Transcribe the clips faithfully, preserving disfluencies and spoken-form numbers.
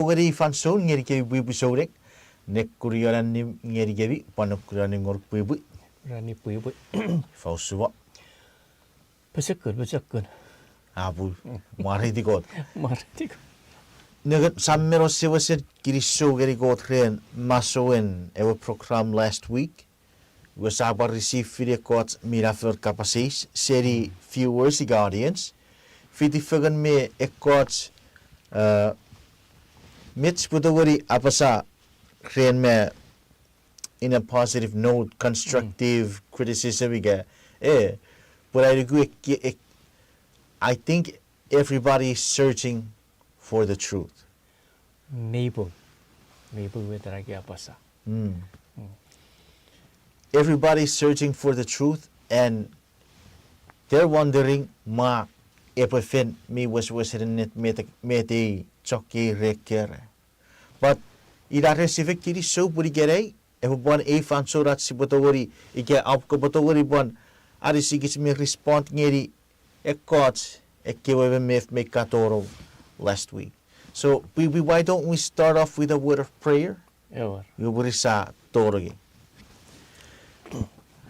Ngeni fansoun ngenikemi pwipwi souneng, nekkunion annim ngenikemi, pwan nekkunion annim ngonuk pwipwi. Ranni pwipwi. Ifa usun mo? Pochokun, pochokun. Apu, mwareiti Kot. Mwareiti Kot. Nengeni, sa men wesewesen kinisou ngeni Kot ren masouen ewe program last week. Iwe sa pwan receive-ini ekkoch minafon kapas eis seni viewers ika audience. Fiti fengen me ekkoch, uh, met sipwe tongeni apasa ren me in a positive note, constructive criticism ika, eh, but I agree, I think everybody is searching for the truth. Mei pung. Mei pung met ena ka apasa. Everybody is searching for the truth and they're wondering ma epwe fen mi wesewesen ennet met, met ei chok kei re kere. But ina ren sipwe kinisou pun ikenai, epwe pwan ei fansoun ach sipwe tongeni, ika om kopwe tongeni pwan anisikich me respond ngeni ekkoch ekkewe memef me katonong last week. So, pwipwi, why don't we start off with a word of prayer? Ewer. Iwe pwiri sa tonong.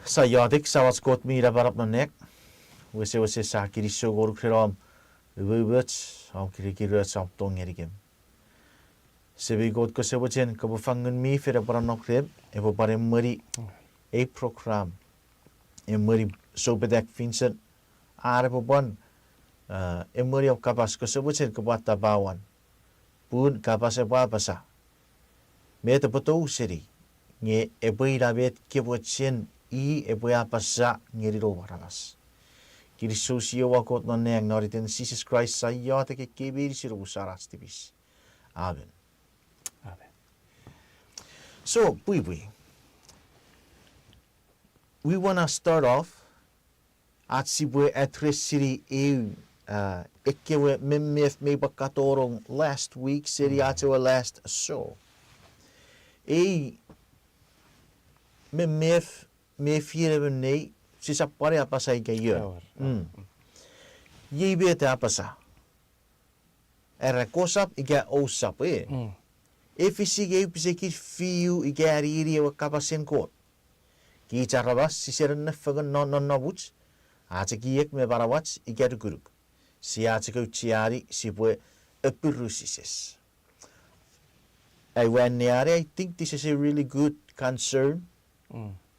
Sa iotek, Samach Kot mi napanap non nang, wesewesen sa kinisou ngonuk ren om umoumoch, om kirikiroch, om tong ngenikem. Semei Kot, kose mochen kopwe fangen mi fen epwe nonnom rem, epwe pwan emweni ei program, emweni soupetak Vincent, are epwe pwan, uh, emweni om kapas, kose mochen kopwe atapa uan. Pun kapas epwe apasa met epwe tou seni, nge epwe ina met kepwe chen i epwe apasa ngeni noum aramas. Kinisou Semei Kot non nang, non iten Jises Kraist sa iotek ekkei meinisin omusan ach tipis. Amen. Amen. So, pwipwi, we wanna start off ach sipwe address-ini eu, uh, ekkewe memef mei pwan katonong last week seni ach ewe last show. Ei memef, mefien emon nei, sisap pwan apasa ika ion. Iei met a apasa. Era kosap ika ousap, e. Efisi eu pisekin fiu ika anini ewe kapasen Kot. Kich aramas sise nennefengen non nonnomuch, ach ekiek me manauach ika nukunuk. Sia chok aucheani sipwe apiru Jises. Ai wan neani, I think this is a really good concern.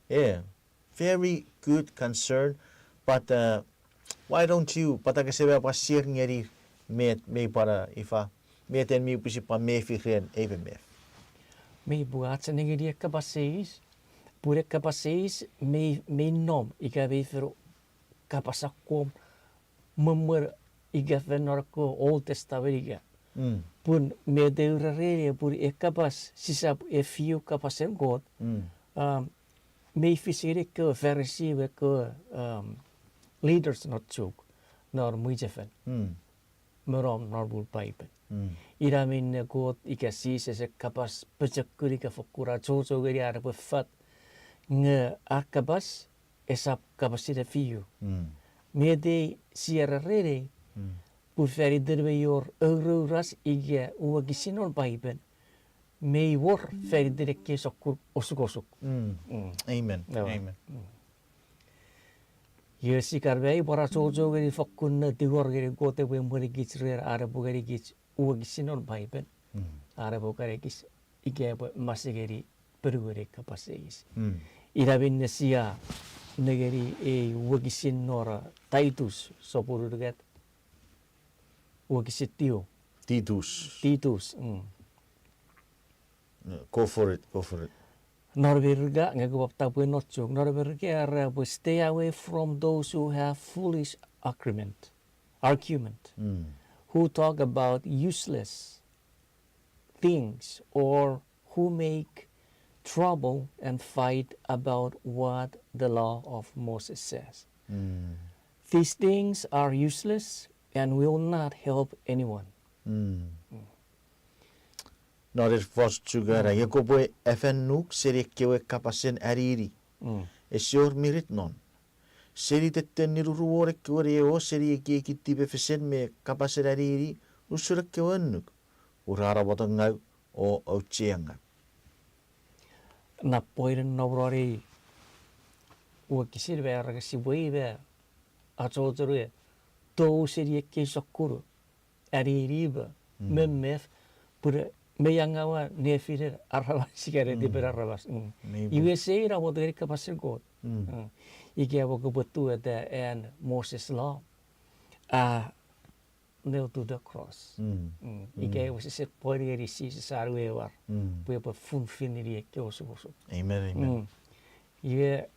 Yeah, very good concern. But, uh, why don't you, pwata kese pwan share ngeni met mei pwan, uh, ifa, met en mi pwisin pwan mefi ren ei memef? Mei pwata nengeni ei kapas eis, pun ei kapas eis mei, mei nom ika mei fen kapas akkom mwemwen ika fen non ekkewe Old Testament ika. Pun met e ura reni pun ei kapas sisap efiu kapasen Kot. Mei fis ngeni ekkewe Farisi me ekkewe leaders non Chuuk non mwichefen me nom non pun Paipen. Ina minne Kot ika Jises e kapas pochokun ika fokkun achocho ngeni an epwe fat, nge a kapas esap kapasen efiu. Met ei sia era reni, pun fan iten mei wor ourouras ika wokisin non Paipen, mei wor fan iten ekkei sokkun osukosuk. Amen. Iwe sia kan mei pwan achocho ngeni fokkun ne tingor ngeni Kot epwe emwenikich ren an epwe ngenikich wokisin non Paipen. An epwe kan ekis ika epwe mas ngeni ponueni kapas eis. Ina minne sia nengeni ei wokisin non Taitus sopun unungat, wokisin tiu. Titus. Titus. Go for it, go for it. Non Merika, nge kopwe tapwe non Chuuk. Non Merika era pwe stay away from those who have foolish argument, argument, who talk about useless things or who make trouble and fight about what the law of Moses says. These things are useless and will not help anyone. Non ei fos Chuuk era, nge kopwe afannuk seni ekkewe kapasen anini ese wor mirit non, seni tettenin uruon ekkewe newo, seni ekieki tipefesen me kapasen anini usun ekkewe annuk, Ura na wotongau o aucheangau. Na poinen nom non ei wokisin me araka sipwe iwe achocho ne tou seni ekkei sokkun anini me Mm. memef pwe mei angaua nefinen aramas ika netipen Mm. aramas. Mm. Maybe. Iwe ese ina wot ngeni kapasen Kot. Mm. Mm. Ika ewe kopwe tueta an Moses law. A nailed to the cross. Mm. Mm. Mm. Ika ewe sise pwari ngeni Jises an we war. Mm. Pwe epwe fulfill ngeni ekkei osukosuk. Amen, amen. Mm. Iwe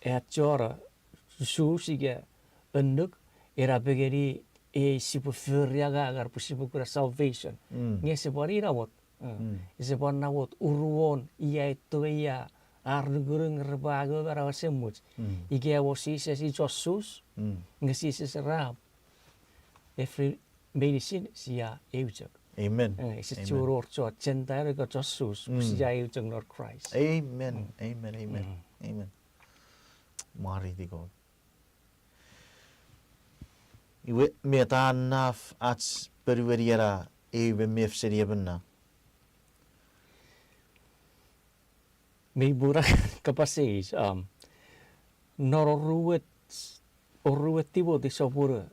a chora Sus ika annuk, ina pwe ngeni ei sipwe fori angangan pwe sipwe kuna salvation. Mm. Nge ese pwan ina wot. Mm. Mm. Ese pwan ina wot uruon ia etto ia ar nukunuk repwe angei manau esemuch. Mm. Ika ewe Jises i chon Sus, Mm. nge Jises era, every meinisin sia eu chok. Amen. Eh, ese Amen. Chuen wor chon Gentile ika chon Sus, Mm. sia eu chok non Christ. Amen. Mm. Amen. Amen. Mm. Amen. Mwareiti Kot. Iwe, met a naf ach ponueni ena eu memef seni emon na? Mei pwan kapas eis, um, non oruwe, oruwe Timoti sopun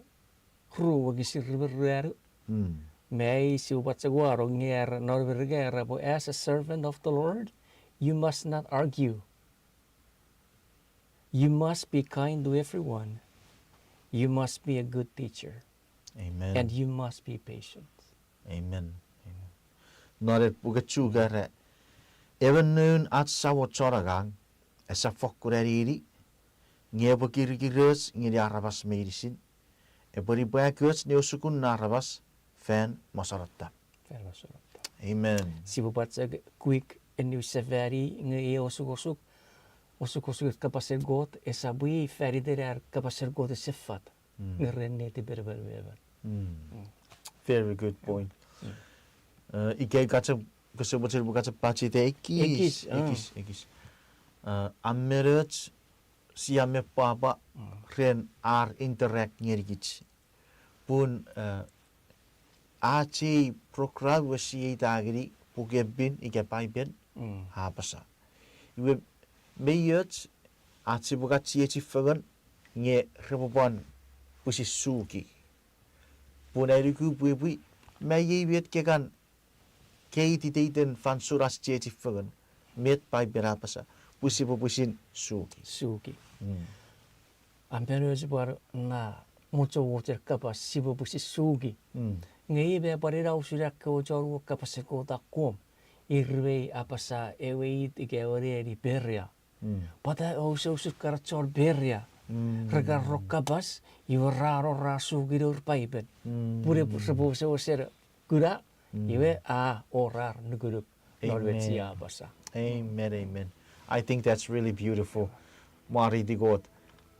ru wokisin rue me ruanu. Mm. Me ai sipwe pwan chok wano nge era, non Merika era pwe, as a servant of the Lord, you must not argue. You must be kind to everyone. You must be a good teacher. Amen. And you must be patient. Amen. Amen. Non ei puken Chuuk era, emon noun ach Samon chon angang, esap fokkun anini, nge epwe kirikiroch ngeni aramas meinisin, epwe nipwakoch ne osukun aramas fan mosonotan. Fan mosonotan. Amen. Sipwe pwan chok quick eniwin sefani nge ei osukosuk, osukosuk kapasen Kot, esap i faniten ar kapasen Kot ese fat. Mm. Nge ren netipen emon me emon. Mm. Mm. Very good point. Mm. Eh, ika ka chok, kose mochen pwe ka chok pacheta ekis, Ekis, ah. ekis, ekis. Eh, a men och sia men pwapwa Mm. ren ar interact ngenikich. Pun, eh, ach ei program we sia iteni Puk Pin ika Paipen, Mm. a apasa. Iwe mei och ach sipwe kan chiechi fengen nge repwe pwan pwisin suki. Pun ai nuku pwipwi, mei ei met ke kan keititeiten fansoun ach chiechi fengen, met Paipen a apasa, pwe sipwe pwisin suki. Suki. Mm. A men och pwan na mochomochen kapas sipwe pwisin suki. Mm. Nge i me pwan ina usun ekkewe chon uwei kapasen Kot akkom. Ir mei apasa ewe it ika ewe neni Peria. Mm. Pwata ouse usun kana chon Peria. Mm. Re kan rong kapas, iwe ra no ra suki nour Paipen. Mm. Pun repwe wesewesen kuna, Mm. iwe a wor ar nukunuk non met Amen. sia apasa. Amen, amen. I think that's really beautiful. Mwareiti Kot.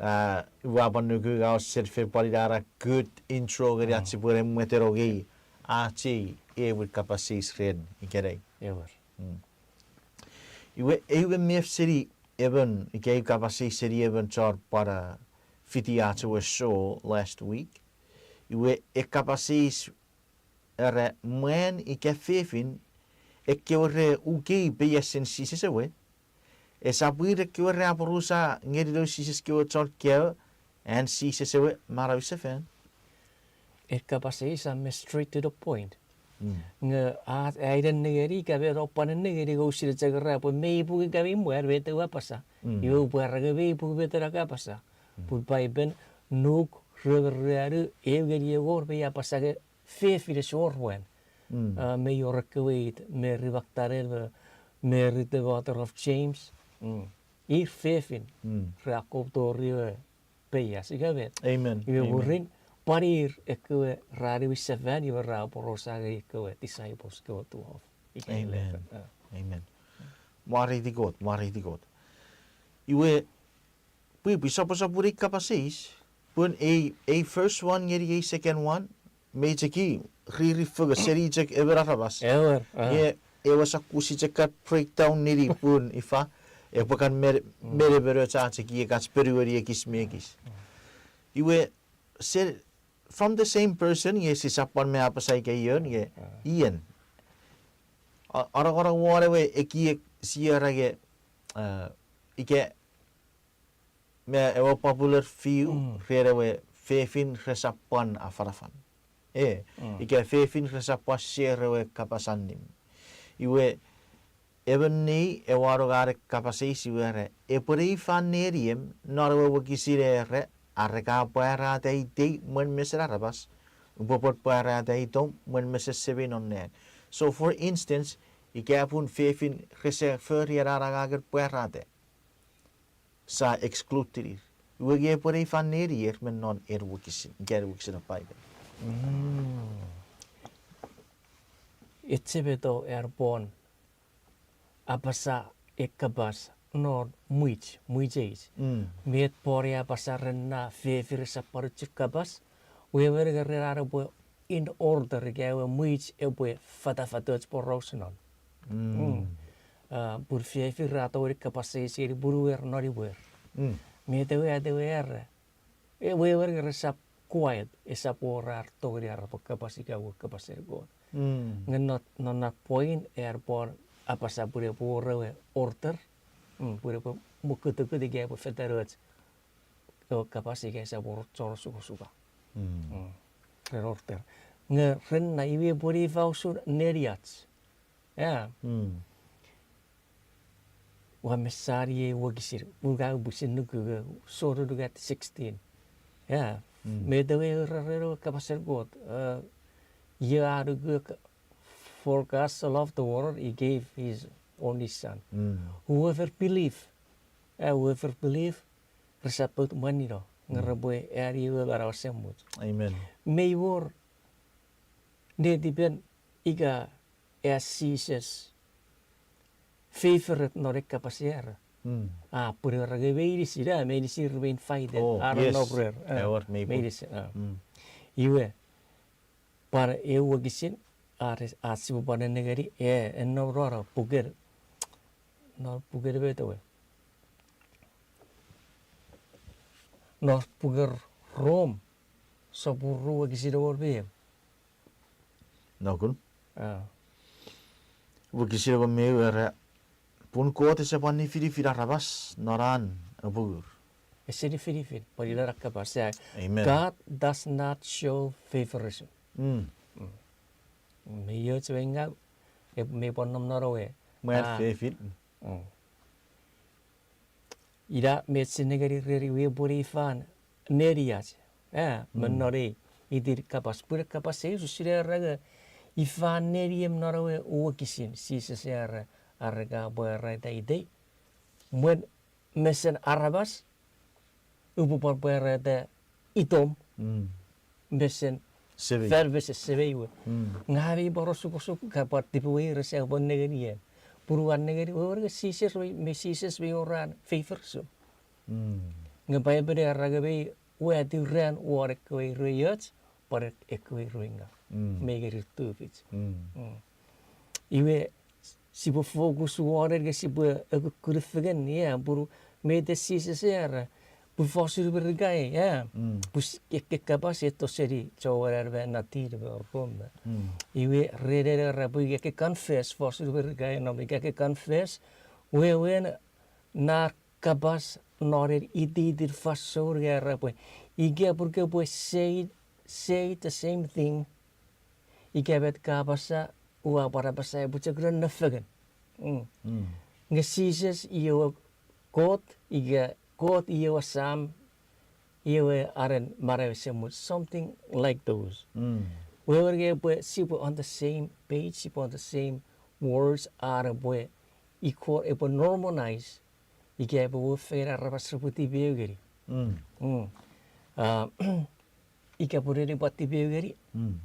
Ah, ua pwan nuku a wesen fen pwan ina good intro ngeni ach Mm. sipwe ne mweteno ngeni ach ei ewin kapas eis ren ikenai. Ewer. Mm. Iwe, ewe memef seni emon, ika ewe kapas eis seni emon chon pwan fiti ach ewe show last week. Iwe, e kapas eis era mwan ika fefin, ekkewe re ukei peiasen Jises ewe, esap ir ekkewe re aporausa ngeni noun Jises kewe chon kaeo an Jises ewe manau sefan. E kapas eis a men straight to the point. Mm. Nge a, a ina nengeni, ika met oupwe nengeni, nge usun chok era pwe mei pung ika mei mwan met ewe a apasa. Mm. Iwe upwe era nge mei pung met ena ka apasa. Mm. Pun Paipen, Nuk, rue me ruanu, eu ngeni engon, mei apasa nge fefin ese wor mwan. Mm. Ah, mei wor ekkewe it, Mary Magdalene, me Mary the mother of James. Mm. Ir fefin, Mm. ra akkom tori ewe peias ika met. Amen. Iwe Amen. Mwirin, pwan ir ekkewe ra niwin sefan, iwe ra aporausa ngeni ekkewe disciples, kewe twelve. Ika Amen. eleven. Ah. Amen. Mwareiti Kot, mwareiti Kot. Iwe, pwipwi, soposopun ei kapas eis, pun ei, ei first one ngeni ei second one, mei chok riri fengen seni chok emon aramas. Ewer, ah. Nge ewe sokkun sia chok kan breakdown ngeni pun ifa, epwe kan men-, Mm. menemenoch ach ekiek ach ponueni ekis me ekis. Mm. Iwe, se-, from the same person, nge sisap pwan me apasa ika ion, nge Ah. Ian. A-, anongonong won ewe ekiek sia era nge, eh, ika me ewe popular view, mm, ren ewe fefin resap pwan afanafan. E, mm, ika fefin resap pwan share ewe kapas allim. Iwe, emon nei ewe a nonga ne kapas eis iwe era, epwe nei fan neniem non ewe wokisin era, are ka pwarata itei mwen mesen aramas, upwe pwan pwarata itom mwen mesen Semei non nang. So for instance, ika pun fefin rese fori ena angangen pwarata, sia exclude-ini ir. Iwe nge epwe nei fan nenier me non en wokisin, ika en wokisin Paipen. Mm. Echemeto ar pwan apasa ekkapas non mwich, mwich eis. Mm. Met pwon a apasa ren na fefin resap pwan chok kapas, wewen nge ren an epwe in order ika ewe mwich epwe fatafatoch poraus non. Mm. Mm. Ah, pun fefin ra tongeni kapas eis ngeni punuer non imwer. Mm. Met ewe atewe era. E, wewen nge resap quiet, esap wor ar tongeni ar repwe kapas ika wor kapasen Kot. Mm. Nge non, non na point, ar pwan apasa pun epwe wor ewe order, mm, pun epwe mokutukut ika epwe fetanoch ewe kapas ika esap wor chon osukosuka. Mm. Mm. Ren order. Nge ren na iwe epwe nei fan usun neniach. Yeah. Mm. Ua mesani ei wokisin, unungat pwisin nuku, eh, sor unungat sixteen. Yeah. Mm. Met ewe era ren ewe kapasen Kot, eh, ia a nuku, for God so loved the world, he gave his only son. Mm. Whoever believe, eh, whoever believe, resap pout mwanino, nge, mm, repwe ani ewe manau esemuch. Amen. Mei wor netipen ika a Jises favorite non ei kapas era. Mm. A, pun era nge meinisin, a, meinisin remain invited. Oh, are, yes, noprer, a, ewer, mei pun. Meinisin, a. Mm. Iwe, pwan ewe wokisin, are, a, sipwe pwan nengeni, e, en nom non puken, non puken met ewe. Non puken Rom, sopun ru wokisin engon me ew. Nokun. A. Wokisin engon me ew era, pun Kot ese pwan nifinifin aramas non an apungur. Ese nifinifin, pwan ina na kapas, a. Amen. God does not show favoritism. Mm. Mm. Mei och we ngau, e, mei pwan nom non ewe. Mwan, a, fefin. Mm. Ina met sia nengeni ren iwe pwe ifan neniach. A, mm, me non ei, itin kapas, pun kapas eis usun era nge ifan neniem non ewe wokisin, Jises era, are ka pwarata itei mwen mesen aramas, upwe pwan pwarata itom, mm, mesen, semei, fan mesen semei we. Mm. Nge ami pwan osukosuk ka pwan tipeu we rese pwan nengeni en. Pun ua nengeni, wewen nge Jises, me, me Jises mei wor an favoritism. Mm. Nge Paipen era nge mei watiw ran won ekkewe iroioch, pwan ekkewe iroingau. Mm. Mei ngeni tufich. Mm. Mm. Iwe, sipwe focus won en nge sipwe ekukkunu fengen, ia, pun met Jises era, pun fosun Merika, ia. Mm. Pun s-, ke, ke kapas eto seni Joel me Natin me Rom. Mm. Iwe, ren era pwe ika ke confess, fosun Merika, nom ika ke confess, wewen na kapas non en ititin fansoun nge era pwe, ika pun ke pwe say, say the same thing, ika met ka apasa, ua pwan apasa epwe chok nonno fengen. Mm. Mm. Nge Jises i ewe Kot, ika Kot i ewe Sam, i ewe anen manau esemuch, something like those. Mm. Wewen nge pwe sipwe on the same page, sipwe on the same words, are pwe iko epwe normalize, ika epwe wor fengen aramas repwe tipeu ngeni. Mm. Mm. A, ika pun eni pwan tipeu ngeni. Mm.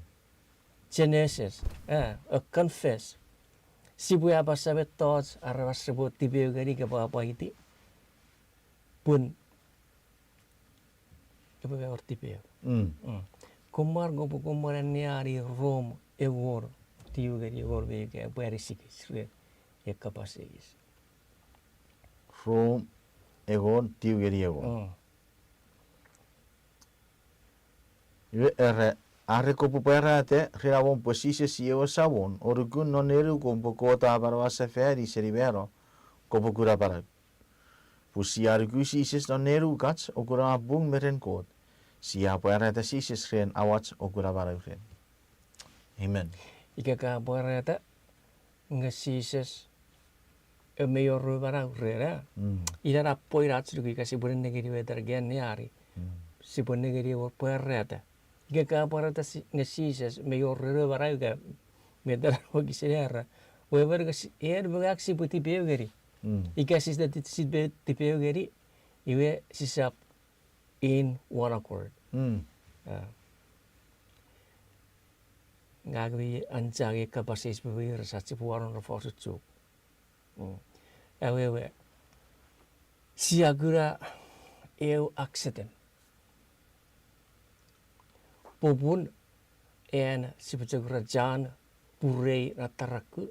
Genesis, a, a confess. Sipwe apasa mettoch aramas repwe tipeu ngeni ika pwapwaiti. Pun epwe wor tipeu. Mm. Mm. Komwan, kopwe, komwan anneani Rom engon, tiu ngeni engon me ew ika epwe anisikich ren ei kapas eis. Rom engon, tiu ngeni engon. Mm. Iwe era, Are kopwe pwarata ren amon pwe Jises i ewe Samon, o nuku non nenukom pwe Kot a amanauasefani seni mano, kopwe kuna manau. Pun sia nuku Jises non nenukach o kuna pung me ren Kot, sia pwarata Jises ren awach o kuna manau ren. Amen. Ika ka pwarata nge Jises e mei wor ewe manau ren, a? Mm. Ina na point ach nuku ika sipwe nengeni met ena kan ne ani. Mm. Sipwe nengeni ewe pwarata. Ika ka pwarata si-, nge Jises mei wor ewe manau ika met ena wokisin era. Wewen nge si-, en me ngang sipwe tipeeu ngeni. Mm. Ika sisap ti-, sipwe tipeeu ngeni, iwe sisap in one accord. Mm. A. Ngang mi anchangei kapas eis pwe weires ach sipwe wano ne fosun Chuuk. Mm. Awewe, sia kuna eu accident. Popun en sipwe chok ura John purei na taraku.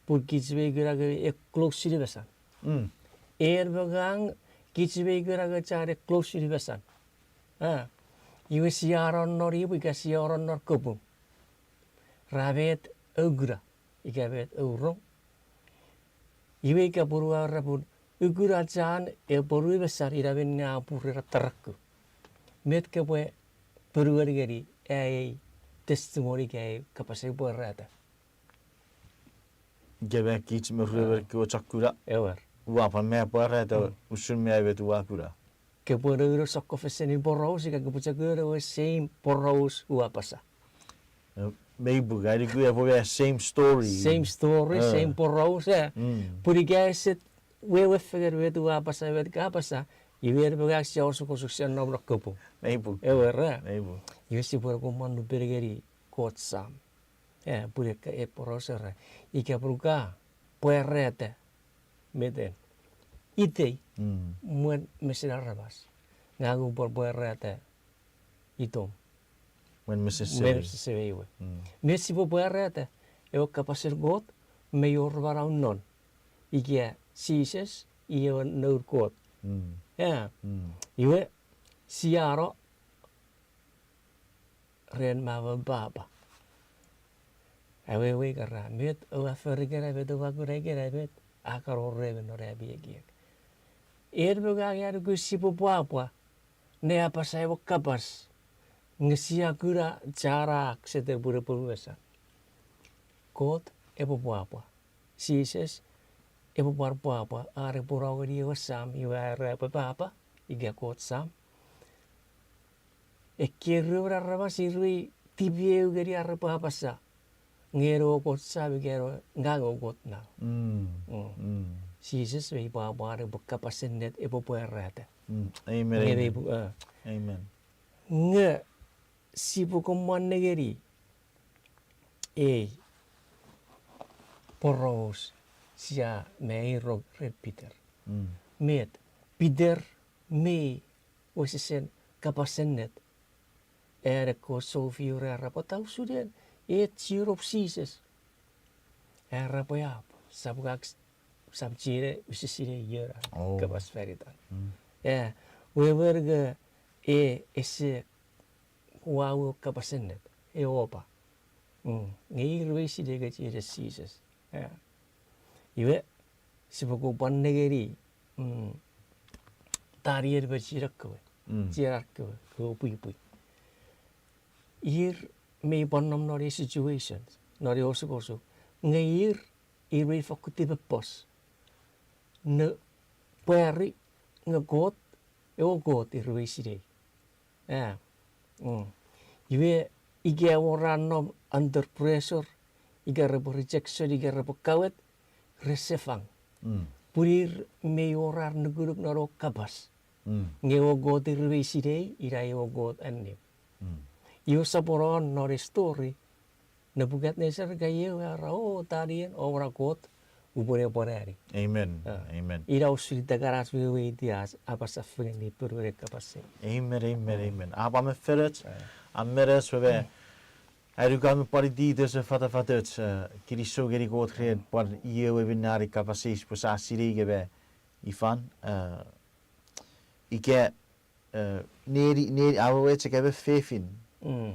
Pun kich mei kuna nge e close sini mesan. Mm. En me ngang kich mei kuna nge John e close sini mesan. A, iwe sia nonnom ipwe ika sia nonnom kopung. Ra met oukuna, ika met ourong. Iwe ika pun ua era pun ukuna John e ponu mesan ina minne a purei na taraku. Met kopwe ponueni ngeni ai testimony ika ai kapasen pwarata. Ika me kich me ruemon kewe chok kuna. Ewer. Ua pwan me pwarata usun me ai met ua kuna. Kopwe nounou sokkofesenin poraus ika kopwe chok nounou ewe same poraus ua apasa. E, mei pung, ai nuku epwe me same story. Same story, same poraus, e. Mm. Pun ika ese wewe fengen met ua apasa, met ka apasa, iwe en me ngang sia osukosuk sia nom non kopung. Mei pung. Ewer, e. Mei pung. Iwe sipwe ne kon monnupeni ngeni Kot Sam. E, pun e ka, e poraus era, ika pun ka pwarata met en itei, mm, mwen mesen aramas, ngang upwe pwarata itom mwen mesen, mwen semei, mesen semei we. Mm. Met sipwe pwarata, ewe kapasen Kot mei wor manau non. Ika Jises i ewe Noun Kot. Mm. E. Mm. Iwe, sia no ren mama papa. Awewe ika ra, met oua fori ikenai, met oua kuna ikenai, met a kan wor remi non ami ekiek. En me ngang ua nuku sipwe pwapwa ne apasa ewe kapas, nge sia kuna John a accident pun e ponu mesan. Kot epwe pwapwa. Jises epwe pwan pwapwa are pworaus ngeni ewe Sam, iwe a era epwe papa, ika Kot Sam. Ekkei ruemon aramas ir mi tipeeu ngeni ar repwe apasa, nge en ewe Kot Sam ika en ewe, ngang ewe Kot Nau. Mm. Mm. Mm. Jises mei pwapwa are epwe kapas ennet epwe pwarata. Mm. Amen, nge mei amen, pu-, a. Amen. Nge sipwe kon mwan nengeni ei poraus sia mei rong ren Peter. Mm. Met, Peter mei wesewesen kapas ennet. An ekkewe sounfiu ra era pwata usun en e chiwen nom Jises. Era pwe ap, sap kak, sap chiwen, use sinei ion a kapas fan itan. Mm. E, wewen nge e, ese wau ewe kapas ennet, e opa. Mm. Nge ir mei sinei nge chiwen Jises. E. Iwe, sipwe kon pwan nengeni, mm, Daniel me chienan kewe. Mm. Chienan kewe, kewe pwipwi. Ir mei pwan nom non ei situation, non ei osukosuk. Nge ir, ir mei fokkun tipepos ne pwari nge Kot, ewe Kot ir mei sinei. A. Mm. Iwe, ika wor ar nom under pressure, ika repwe rejection, ika repwe kawet, rese fang. Mm. Pun ir mei wor ar nukunuk non ewe kapas. Mm. Nge ewe Kot ir mei sinei, ina ewe Kot allim. Mm. Iwe soponon non ei story, Nebuchadnezzar ka iei we a era, o, Daniel, o, ena Kot, upwe ne pwan ani. Amen. A. Amen. Ina usun ita kan ach weweiti ach apasa fengen ne ponueni kapas. Amen, amen, amen. Apwa me fenech, a, a meres we me, ai nuku a me pwan iteitan ese fatafatoch, a, kinisou ngeni Kot ren pwan iei we minne ani kapas eis pwe sa sinei ika me ifan, a, ika, a, neni, neni, a wewe chok ika me fefin. Mm.